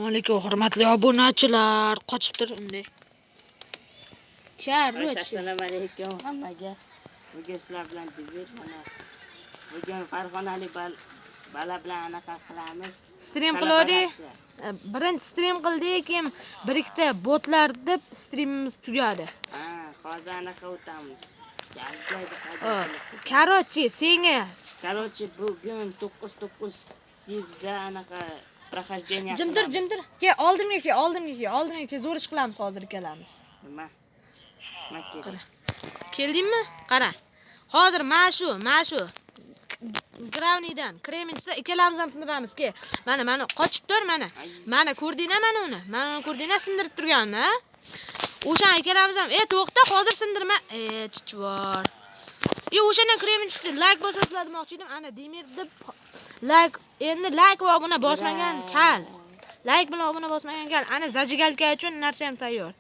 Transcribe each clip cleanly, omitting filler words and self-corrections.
Assalomu alaykum, hurmatli obunachilar. Qochib tur unday. Короче. Assalomu alaykum hammaga. Bugun sizlar bilan Dibir mana. Bugun Farg'onalik bala bilan anaqa qilamiz. Stream qildik. Kollaboratsiya. Birinchi stream qildik, keyin bir ikkita botlar deb streamimiz tugadi. Ha, hozir anaqa o'tamiz. Yazgaydi. Короче, senga Короче, bugun 9 9 da anaqa прохождение jimdir, qilamiz. Jimdir. Kel, oldimga kel, oldimga kel, oldimga kel, zo'r ish qilamiz hozir ikkalamiz. Nima? Nima kerak? Keldingmi? Qara. Hozir mana shu gravniydan Krementsda ikkalamiz ham sindiramiz, kel. Mana, mana qochib tur, mana. Mana ko'rdingmi mana uni? Mana uni ko'rdingmi sindirib turganini, ha? O'shani ikkalamiz ham, to'xta, hozir sindirma. Chichvor. O'shandan Krementsda like bosasizlar demoqchi edim. Ana Demir deb like, endi like va obuna bosmagan kal. Like bilan obuna bosmagan kal. Ana зажигалка uchun narsa ham tayyor.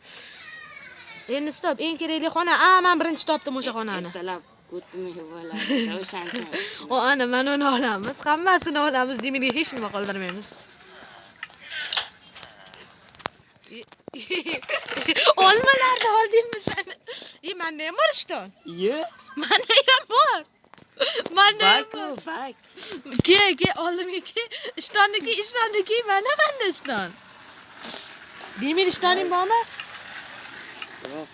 Endi стоп, eng kerakli xona. A, men birinchi topdim o'sha xonani. Ertalab ko'tim yeb oladi. O'shancha. O, ana mana uni olamiz. Hammasini olamiz. Demirga hech nima qoldirmaymiz. Olmalarni oldingmi sen? Menda ham bor ishton. Ye. Menda ham bor. Menda ham Bak bor. u, bak. Ke, ke, oldimga ke. Ishtonni kiy, ishtonni kiy. Mana menda ishton. Demir, ishtoning bormi? Yo'q.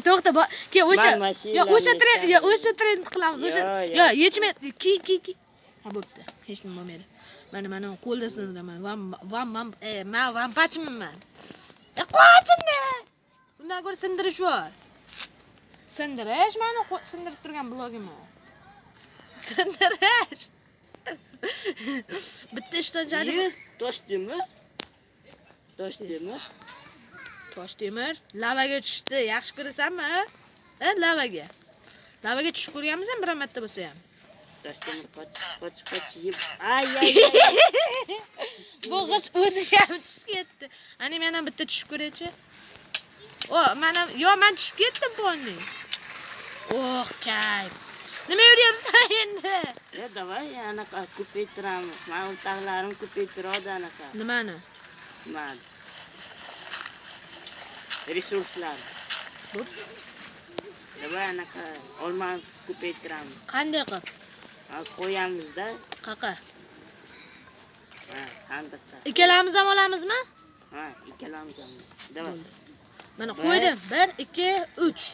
To'xta, ke o'sha. Man mashinalarni Yo, o'sha trend, yo, eshitaman. O'sha trend qilamiz, o'sha. Yo, yo. Yo, yechma, kiy, kiy, kiy. Ha, bo'pti. Hech nima bo'lmaydi. Mana, mana qo'lda sindiraman. Vam, vam, vam, man vampachman man. Qoch endi. Undan ko'ra sindirish bor. Sindirish mani sindirib turgan blogimni. Sindirish. Bitta ishton jari. Ye, tosh temir. Tosh temir. Tosh temir lavaga tushdi. Yaxshi ko'rasanmi? Lavaga. Lavaga tushib ko'rganmisan bir marta bo'lsa ham. Tosh temir, qoch, qoch, qoch, yeb. Ay, ay, ay. Bu g'ish o'zi ham tushib ketdi. Ana men ham bitta tushib ko'raychi. O, men ham, yo, men tushib ketdim polni. Oh, kayf. Nima yuryapsan endi? Ya, давай anaqa ko'paytiramiz. Men o'rtoqlarim ko'paytiradi anaqa. Nimani? Nima? Resurslar. Bo'pti. Давай anaqa olma ko'paytiramiz. Qanday qilib? Ha, qo'yamizda, Qaqa. ha, sandiqqa. Ikkalamiz ham olamizmi? Ha, ikkalamiz ham. Давай. Mana Bir. qo'ydim. 1 2 3.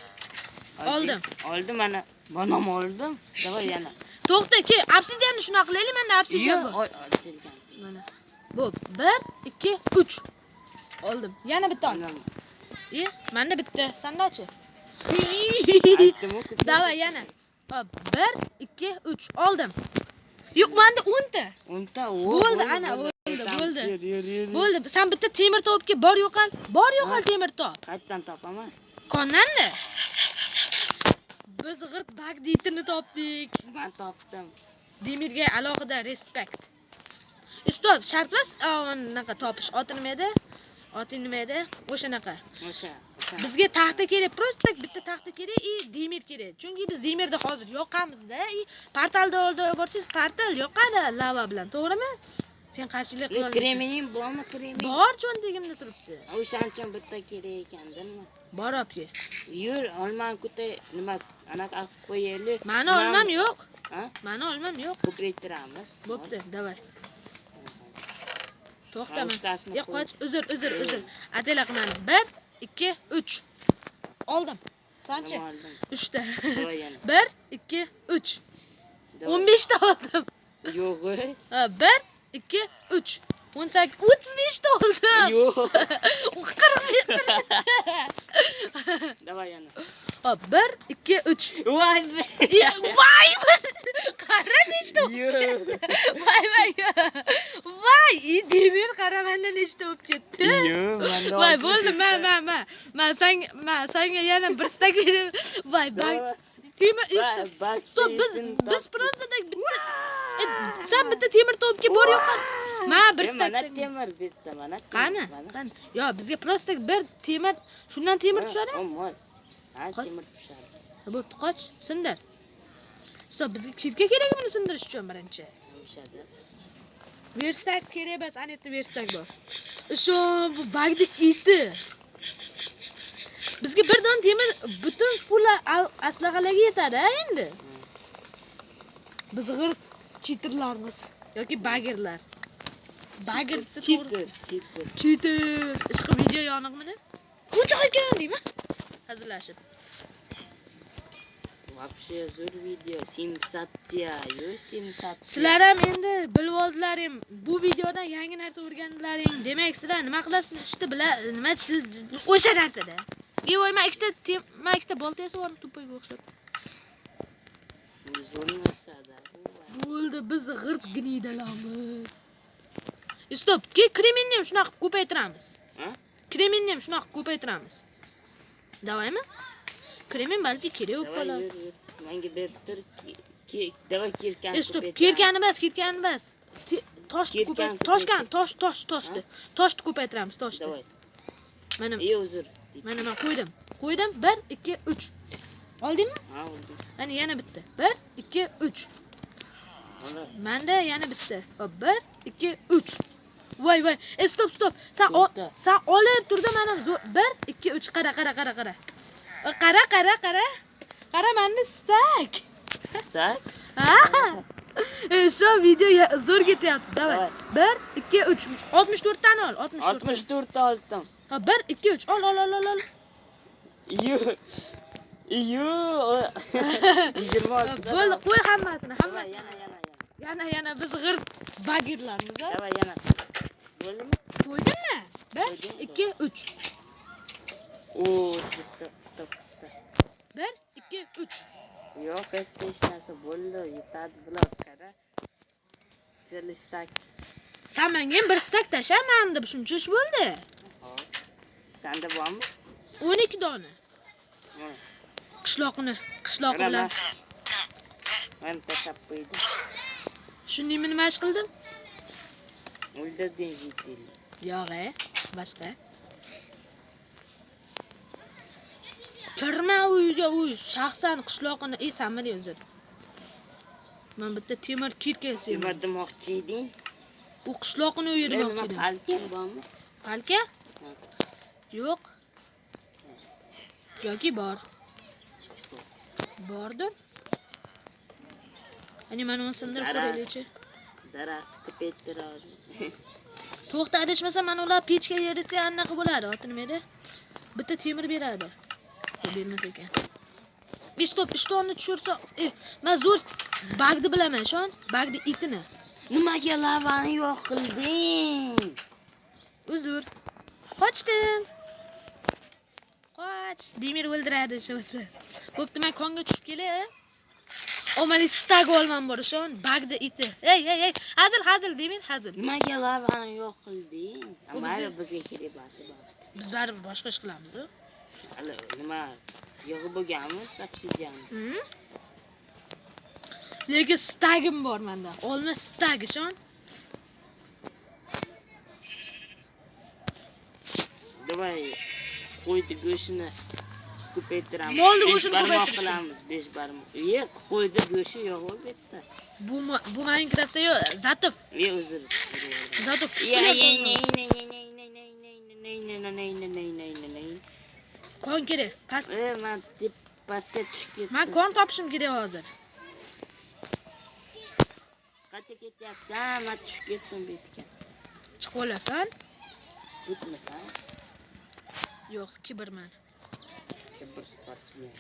Oldim. Oldim mana. Mana ham oldim. Давай yana. To'xta, ke, obsidianni shunaqa qilaylik, menda obsidian Yo'q, bor. Obsidian. Mana. Bo'p. 1 2 3. Oldim. Yana bitta oldim. Menda bitta. Sendachi? Aytdim-ku, ko'paytir. Давай yana. Hop, 1 2 3 oldim. Yo'q, menda 10 ta. O'nta, o. Bo'ldi, ana, bo'ldi, bo'ldi. Yur, yur, yur. Bo'ldi. Sen bitta temir topib kel, bor yo'qol. Bor yo'qol temir top. Qayerdan topaman? Konnanmi? Biz g'irt bagditini topdik. Men topdim. Demirga alohida respekt. Стоп, shart emas, anaqa topish. Oti nima edi? Oti nima edi? O'shanaqa. O'sha, o'sha. Bizga taxta kerak, просто bitta taxta kerak и demir kerak. Chunki biz demirda hozir yoqamizda, и portalda oldiga borsangiz, portal yoqadi lava bilan, to'g'rimi? Sen qarshilik qila olmaysan. Kreming bormi, kreming? Bor, cho'ntagimda turibdi. O'shaning uchun bitta kerak ekan, nima? Bor, olib kel. Yur, olmani ko'tay, nima, anaqa qilib qo'yaylik. Mani olmam yo'q. Ha? Mani olmam yo'q. Ko'paytiramiz. Bo'pti, давай. To'xta. Ha, uchtasini Yo'q, qo'y. qoch, uzr, uzr, uzr. Atela qilmadim. 1 2 3. Oldim. Sanchi? Nima oldim? 3 ta. Давай yana. 1 2 3. Давай. 15 ta oldim. Yo'q. Ha, 1 2 3. 18 35 ta oldim. Yo'q. 40. Давай yana. Hop, 1 2 3. Voy. Voy! Qara nechta bo'lib Yo'q. ketdi. Voy, voy. Voy, Demir, qara menda nechta bo'lib ketdi. Yo'q, menda Voy, 60 bo'ldi, ma, ma, ma. Ma, sen, ma, senga yana bir stak berib. Voy, bak. Temir, Bak, стоп, biz просто так bitta sen bitta temir topib kel, bor yo'qol. Ma, bir stak Mana senga. Temir bitta, mana. Qani? Qani? Yo, bizga просто bir temir, shundan temir tushadimi? Olmay. Ha, Qoch. temir tushadi. Bo'pti, qoch, sindir. Стоп, bizga кирка kerak buni sindirish uchun birinchi. O'shada. Versak kerak emas, ana yerda versak bor. Shu bu bagni iti. Bizga bir don temir butun full aslahalarga yetadi a endi. Biz g'irt cheaterlarmiz yoki bagirlar. Bagir desa to'g'ri. Cheater, cheater. Cheater. Ishqi video yoniqmidi? Qo'choq ekan deymi? Hazillashib. Вообще zo'r video. Sensatsiya, yo sensatsiya. Sizlar ham endi bilib oldilaring, bu videodan yangi narsa o'rgandilaring. Demak, sizlar nima qilasizlar? Ishni bila, nima o'sha narsada. Ey voy, men ikkita men ikkita bolta yasab yubordim tupoyga o'xshab. Zo'r narsa-da. Bo'ldi, biz g'irt gnidalarmiz. Stop, ke kremenni ham shunaqa qilib ko'paytiramiz. Ha? Kremenni ham shunaqa qilib ko'paytiramiz. Davaymi? Kremen balki kerak bo'lib Давай qoladi. yur, yur. Menga berib tur. Давай kirkani Stop, ko'paytiramiz. kerkani emas, kerkani emas. Toshni Kerkani ko'payt, ko'paytir. toshkan, tosh, tosh, toshni. Toshni ko'paytiramiz, toshni. Давай. Mana Ey uzr. mana men qo'ydim. Qo'ydim. 1 2 3. Oldingmi? Ha, oldim. Mana yana bitta. 1 2 3. Mana. Menda yana bitta. Hop, 1 2 3. Voy voy. E, stop, stop. Sen To'xta. sen olib turda mana 1 2 3 qara, qara, qara, qara. Qara, qara, qara. Qara meni stak. Так. Ha? E, shu video zo'r ketyapti. Давай. Давай. 1 2 3. 64 tani ol, 64. 64 ta oldim. Ha, 1 2 3 ol, ol, ol, ol, ol. Iyo. Iyo. 26 ta. Bo'ldi, qo'y hammasini, Давай, hammasini. yana, yana, yana. Yana, yana biz g'irt bagirlarmiz, ha? Давай, yana. Bo'ldimi? Qo'ydingmi? 1 Qo'ydim. 2 3. O, 39 ta. 1 2 3. Yo'q, hech narsa bo'ldi, yetadi bular qara. Целый Sen menga ham bir stak tasha, menda shuncha ish bo'ldi. Hop. Senda bormi? 12 dona. Ha. Qishloqni, qishloqi Qara, bilan. Men tashlab qo'ydim. Shundaymi nima ish qildim? O'ldirding житель. Yo'q, e, boshqa. Kirma uyga, uy shaxsan qishloqini, ey sanmi uzr. Men bitta temir kirka Nima yasayman. demoqchi eding? U qishloqini uyi Nima demoqchi edim. palkang bormi? Palka? Ha. Yo'q. Yoki bor. Bordir. Ani mana uni sindirib ko'raylikchi. Daraxt ko'paytiradi. To'xta, adashmasam mana ular pechka yerisa anaqa bo'ladi, oti nima edi? Bitta temir beradi. Yo'q, bermas ekan. Stop, ishtonni tushirsa, men zo'r bagni bilaman, shon, bagni itini. Nimaga lavani yo'q qilding? Uzr. Qochdim. Qoch. Demir o'ldiradi o'sha bo'lsa. Bo'pti, men konga tushib kelay. Omali stag olman bor, shon, bagni iti. Ey, ey, ey, hazil, hazil, Demir, hazil. Nimaga lavani yo'q qilding? U Mayli, bizga kerak emas bu. Biz baribir boshqa ish qilamiz, u. Hali nima yig'ib bo'lganmiz obsidian. Lekin stagim bor menda. Olma stagi, shon. Давай qo'yni go'shtini ko'paytiramiz. Molni Besh go'shtini barmoq ko'paytirish. qilamiz, 5 barmoq. Yo'q, qo'yni go'shti yo'q bu yerda. Bu Minecraftda yo'q, Zatov. Yo'q, uzr. Zatov. Ya, ya, ya, ya, ya, ya, ya, ya, ya, ya, ya, ya, ya, ya. Kon kerak. Past. Man deb pastga tushib ketdim. Men kon topishim kerak hozir. Qayerga ketyapsan? Men tushib ketdim bu yerga. Chiqib olasan? Ketmasan? Yo'q, kibrman. Kibr sportsmen.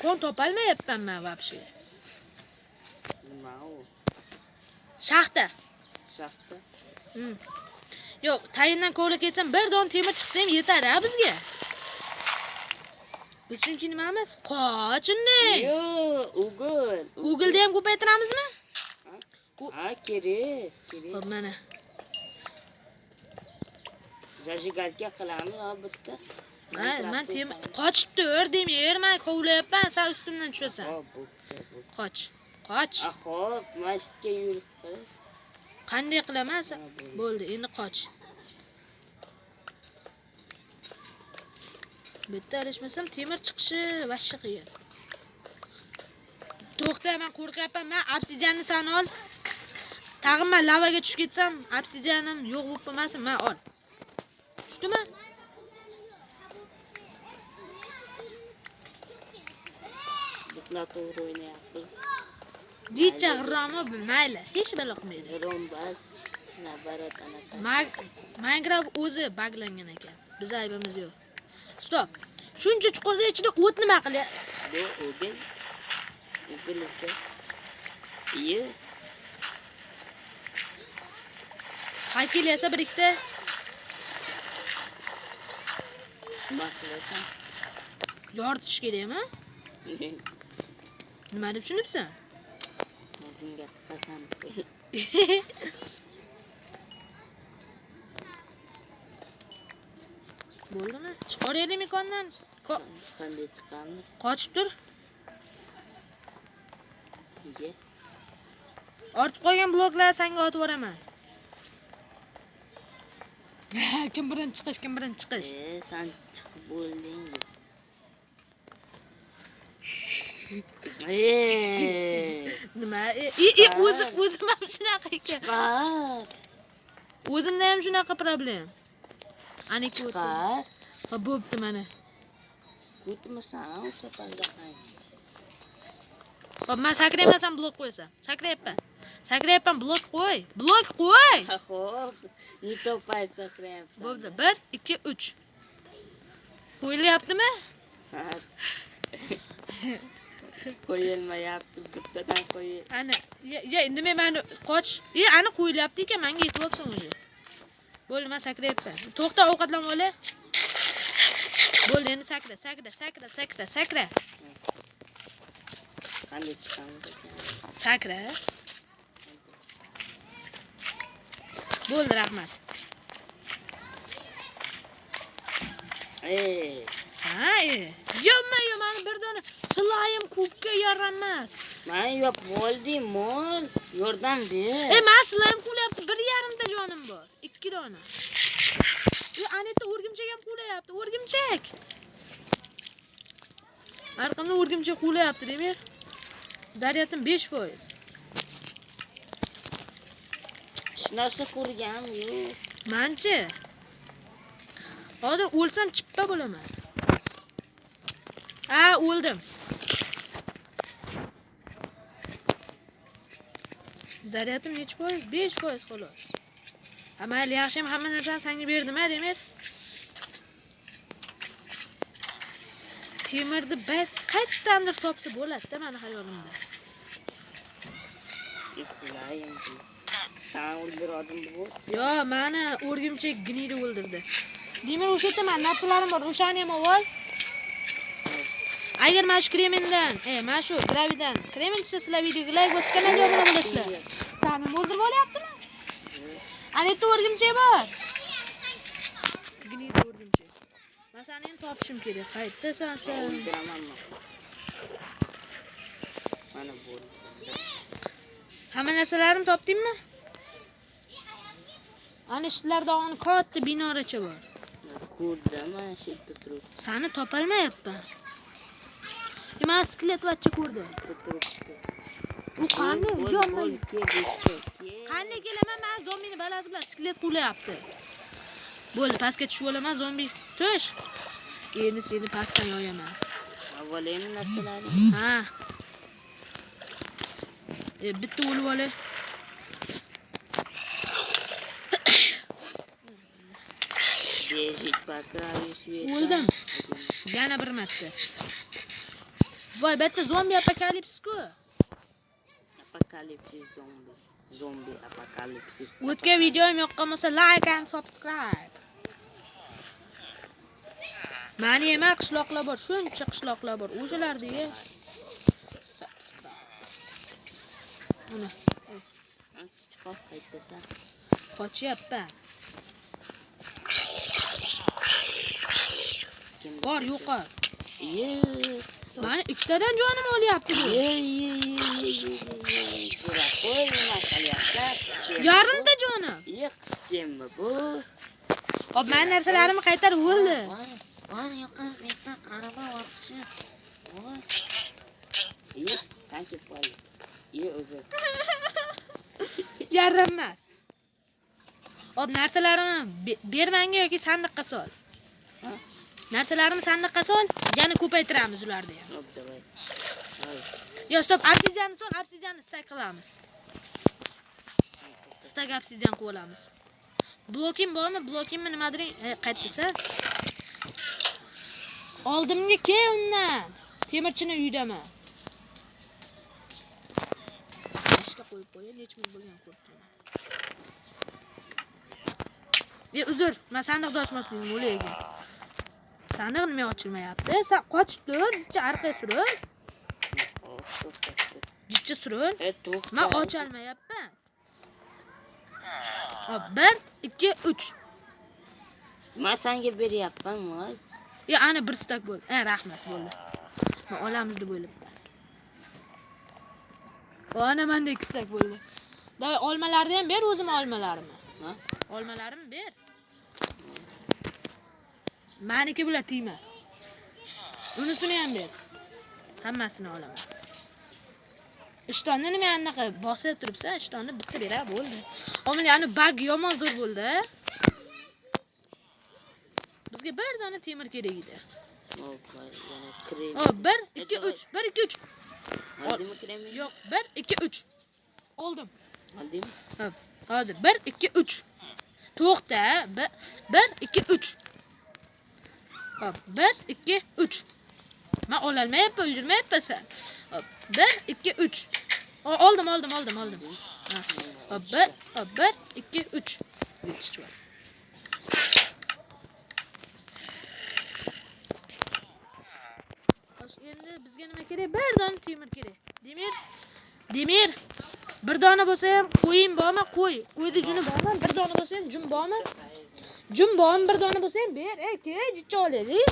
Kon topolmayapman men вообще. Nima u? Shaxta. Shaxta? Yo'q, tayindan kovlab ketsam bir don temir chiqsa ham yetadi ha bizga. Biz chunki nimamiz? Qoch unni. Yo'q, ugol. Ugolni ham ko'paytiramizmi? Ha, kerak, kerak. Xo'p, mana. Zajigalka qilamiz, ha, bitta. Ha, men temir qochib tur demay, men kovlayapman, sen ustimdan tushasan. Xo'p, bo'pti, bo'pti. Qoch. Qoch. A, xo'p, masjidga yurib qil. Qanday qilaman sen? Ha, bo'ldi. Bo'ldi, endi qoch. Bu yerda adashmasam temir chiqishi vashsha qiyin. To'xta, men qo'rqyapman. Men obsidianni san ol. Tag'in men lavaga tushib ketsam, obsidianim yo'q bo'lib qolmasin. Men ol. Tushdimi? Biz noto'g'ri o'ynayapmiz. Jicha g'irromi mayli, hech balo qilmaydi. G'irrombas, nabarat anaqa. Minecraft o'zi baglangan ekan. Biz aybimiz yo'q. Stop. Shuncha chuqurda ichida o't nima qilyapti? Bu o'gil. O'gil aka. Iye. Fakel yasa bir ikkita. Nima qilasan? Yoritish kerakmi? Nima deb tushunibsan? O'zingga qasam. Bo'ldimi? Chiqaraylik mekondan. Qanday chiqamiz? Qochib tur. Nega? Ortib qolgan bloklarni senga otib yuboraman. Kim birinchi chiqish, kim birinchi chiqish? Sen chiqib bo'lding. Nima? O'zim ham shunaqa ekan. Chiqar. O'zimda ham shunaqa problem. Ana ikki o'tdi. Chiqar. Ha, bo'pti mana. Kutmisan o'sha pallaqang. Hop, men sakrayman, sen blok qo'yasan. Sakrayapman. Sakrayapman, blok qo'y. Blok qo'y. Ha, xo'p. Ne topay sakrayapsan. Bo'pti. 1 2 3. Qo'yilyaptimi? Ha. Qo'yilmayapti, bittadan qo'y. Ana, ya, nima meni qoch. Ana qo'yilyapti ekan, menga yetyapsan o'zi. Bo'ldi, men sakrayapman. To'xta, ovqatlanib olay. Bo'ldi, endi sakra, sakra, sakra, sakra, sakra. Qanday chiqamiz ekan? Sakra. Bo'ldi, rahmat. Ha, Yomma, yo, mani bir dona silayim kubga yaramas. Men yop bo'ldim, mol. Yordam ber. Men silayim qulayapti, bir yarimta jonim bor. 2 dona. Ana yerda o'rgimchak ham qulayapti, o'rgimchak. Arqamda o'rgimchak qulayapti, demak. Zaryatim 5%. Hech narsa ko'rganim yo'q. Manchi? Hozir o'lsam chippa bo'laman. Ha, o'ldim. Zaryatim nechi foiz? 5% xolos. Ha, mayli, yaxshi ham hamma narsani senga berdim, ha, demak. Temirni qayerdandir topsa bo'ladi-da meni xayolimda. Eslayim. Sen o'ldirding bu. Yo, meni o'rgimchak gniyni o'ldirdi. Demak, o'sha yerda meni narsalarim bor, o'shani ham avval. Agar mana shu kremendan, mana shu gravidan kremen tushsa, sizlar videoga like bosib kanalga obuna bo'lasizlar. Seni o'ldirib olyaptimi? Ana yerda o'rgimchak bor. Gniyni o'rgimchak. Men seni endi topishim kerak. Qayerdasan sen? O'ldiraman men. Mana bo'ldi. Hamma narsalarimni topdingmi? Ana shular dog'ini katta binoracha bor. Ko'rdim, mana shu yerda turib. Seni topolmayapman. Men skeletvatcha ko'rdim. Turibdi. U qani? Bo'l, kel, kel. Qanday kelaman? Men zombini balasi bilan skelet quvlayapti. Bo'ldi, pastga tushib olaman, zombi. Tush. Endi seni pastdan yoyaman. Avvalaymi narsalarni? Ha. Bitta o'lib olay. Bejik bakravi sveta. O'ldim. Yana bir marta. Voy, bu yerda zombi apokalipsis-ku. Apokalipsis zombi. Zombi apokalipsis. O'tgan videom yoqqan bo'lsa like and subscribe. Mani emas, qishloqlar bor, shuncha qishloqlar bor. O'shalarga subscribe. Mana. Chiqib qaytasan. Qochyapman. Bor, yo'qol. Ye. Mani ikkitadan jonim olyapti bu. Ye, ye, ye, ye, ye, ye. Bura qo'y, nima qilyapsan? Yarimta jonim. Ye, qisdimmi bu? Hop, meni narsalarimni qaytarib bo'ldi. Voy, yo'q, yo'q, araba vaqti. Voy. Ye. San kelib qolding. Ye o'zi. Yarim emas. Hop, narsalarimni ber menga yoki sandiqqa sol. Ha? Narsalarimni sandiqqa sol, yana ko'paytiramiz ularni ham. Hop, давай. Ay. Yo, stop, obsidianni sol, obsidianni stak qilamiz. Stak obsidian qilib olamiz. Bloking bormi? Blokingmi nimadir? Qaytdisa? Oldimga kel undan. Temirchini uydaman. Ishga qo'yib qo'yay, necha ming bo'lgan ko'rib turaman. Uzr, men sandiqni ochmoqchi o'layga. Sandiq nima ochilmayapti? Sen qochib tur, jicha orqaga suril. Jicha suril. To'xta. Men ocholmayapman. Hop, 1 2 3. Men senga beryapman, voy. Yo, ana bir stak bo'ldi. Rahmat bo'ldi. Men olamiz deb o'ylabman. Ana menda 2 stak bo'ldi. Davay, olmalarni ham ber, o'zim olmalarimni. Ha? Olmalarimni ber. Meniki bular tegma. Unisini ham ber. Hammasini olaman. Ishtonni nima anaqa bosib turibsan, ishtonni bitta bera bo'ldi. Omil, ya'ni bag yomon zo'r bo'ldi. Bizga bir dona temir kerak edi. Hop, yana krem. Hop, 1 2 3, 1 2 3. Oldingmi kremni? Yo'q, 1 2 3. Oldim. Oldingmi? Hop, hozir 1 2 3. To'xta, 1 2 3. Hop, 1 2 3. Men ololmayapman, yurmayapman sen. Hop, 1 2 3. Oldim, oldim, oldim, oldim. Ha. Hop, 1, hop, 1 2 3. Yetishib. Xo'sh, endi bizga nima kerak? Bir dona temir kerak. Demir. Demir. Bir dona bo'lsa ham qo'ying bormi? Qo'y. Qo'yda juni bormi? Bir dona bo'lsa ham jun bormi? Jun bormi? Bir dona bo'lsa ham ber. Ey, kel, jicha olaylik.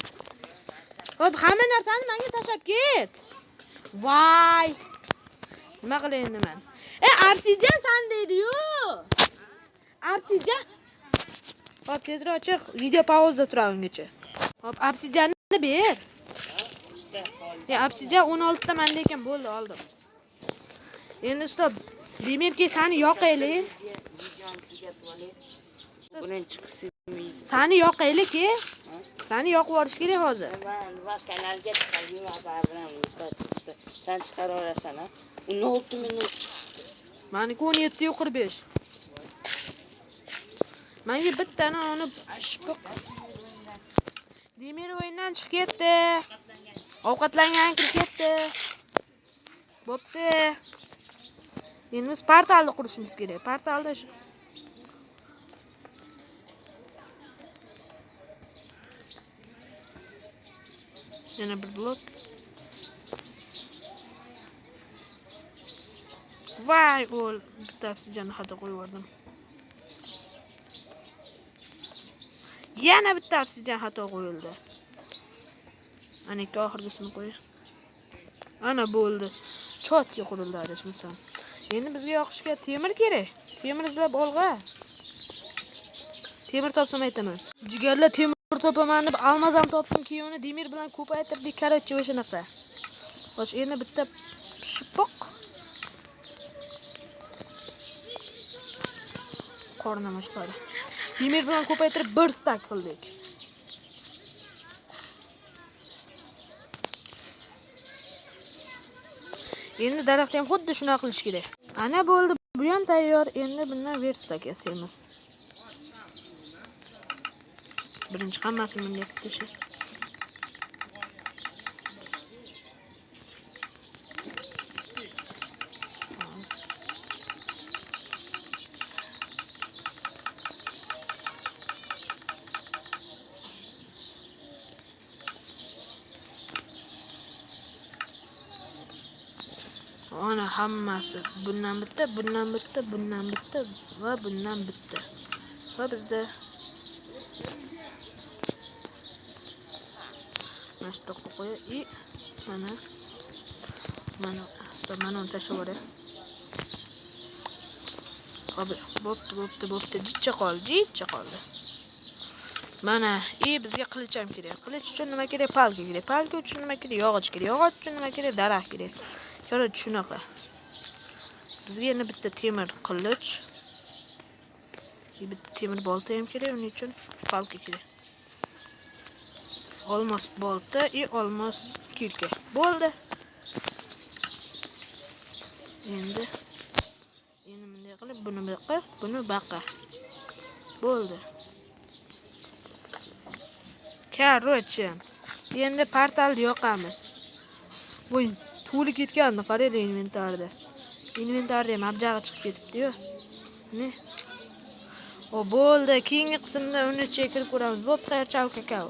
Hop, hamma narsani menga tashlab ket. Voy. Nima qilay endi men? Obsidian san deydi-yu. Obsidian. Hop, tezroq chiq. Video pauzda turadi ungacha. Hop, obsidianni ber. Obsidian 16 ta menda ekan, bo'ldi, oldim. Endi stop. Demirki seni yoqaylik. Birinchi qismi. Seni yoqaylik-ki. Seni yoqib yuborish kerak hozir. Men kanalga chiqardim, sen chiqara olasan, ha? 16 minut chiqdi. Meniki 17:45. Menga bittani uni shpiq. Demir o'yindan chiqib ketdi. Ovqatlangan kirib ketdi. Bo'pti. Endi biz portalni qurishimiz kerak. Portalda shu. Yana bir blok. Vay, o'l. Bitta obsidianni xato qo'yib yubordim. Yana bitta obsidian xato qo'yildi. Ana ikki oxirgisini qo'y. Ana bo'ldi. Chotga qurildi adashmasam. Endi bizga yoqishga temir kerak. Temir izlab olg'a. Temir topsam aytaman. Jigarlar temir topaman deb almaz ham topdim, keyin uni demir bilan ko'paytirdik, короче, o'shanaqa. Xo'sh, endi bitta shipoq. Qornim ochqadi. Demir bilan ko'paytirib bir stak qildik. Endi daraxtni ham xuddi shunaqa qilish kerak. Ana bo'ldi, bu ham tayyor. Endi bundan verstak yasaymiz. Birinchi hammasini bunday qilib tashlay. Ana hammasi. Bundan bitta, bundan bitta, bundan bitta va bundan bitta. Va bizda mana shu toqqa qo'yib, i mana mana stop, mana uni tashlab yuboray. Hop, bo'pti, bo'pti, bo'pti. Jicha qoldi, jicha qoldi. Mana, i bizga qilich ham kerak. Qilich uchun nima kerak? Palka kerak. Palka uchun nima kerak? Yog'och kerak. Yog'och uchun nima kerak? Daraxt kerak. Короче, shunaqa. Bizga yana bitta temir qilich, bitta temir bolta ham kerak, uning uchun палка kerak. Olmos bolta и olmos кирка. Bo'ldi. Endi bunday qilib, buni bu yoqqa, buni bu yoqqa. Bo'ldi. Короче, endi portalni yoqamiz. Voy, to'lib ketganini qaranglar inventarda. Inventarda ham abjag'i chiqib ketibdi-yu. Ne? O, bo'ldi. Keyingi qismda uni ichiga kirib ko'ramiz. Bo'pti, xayr, chao, kakao.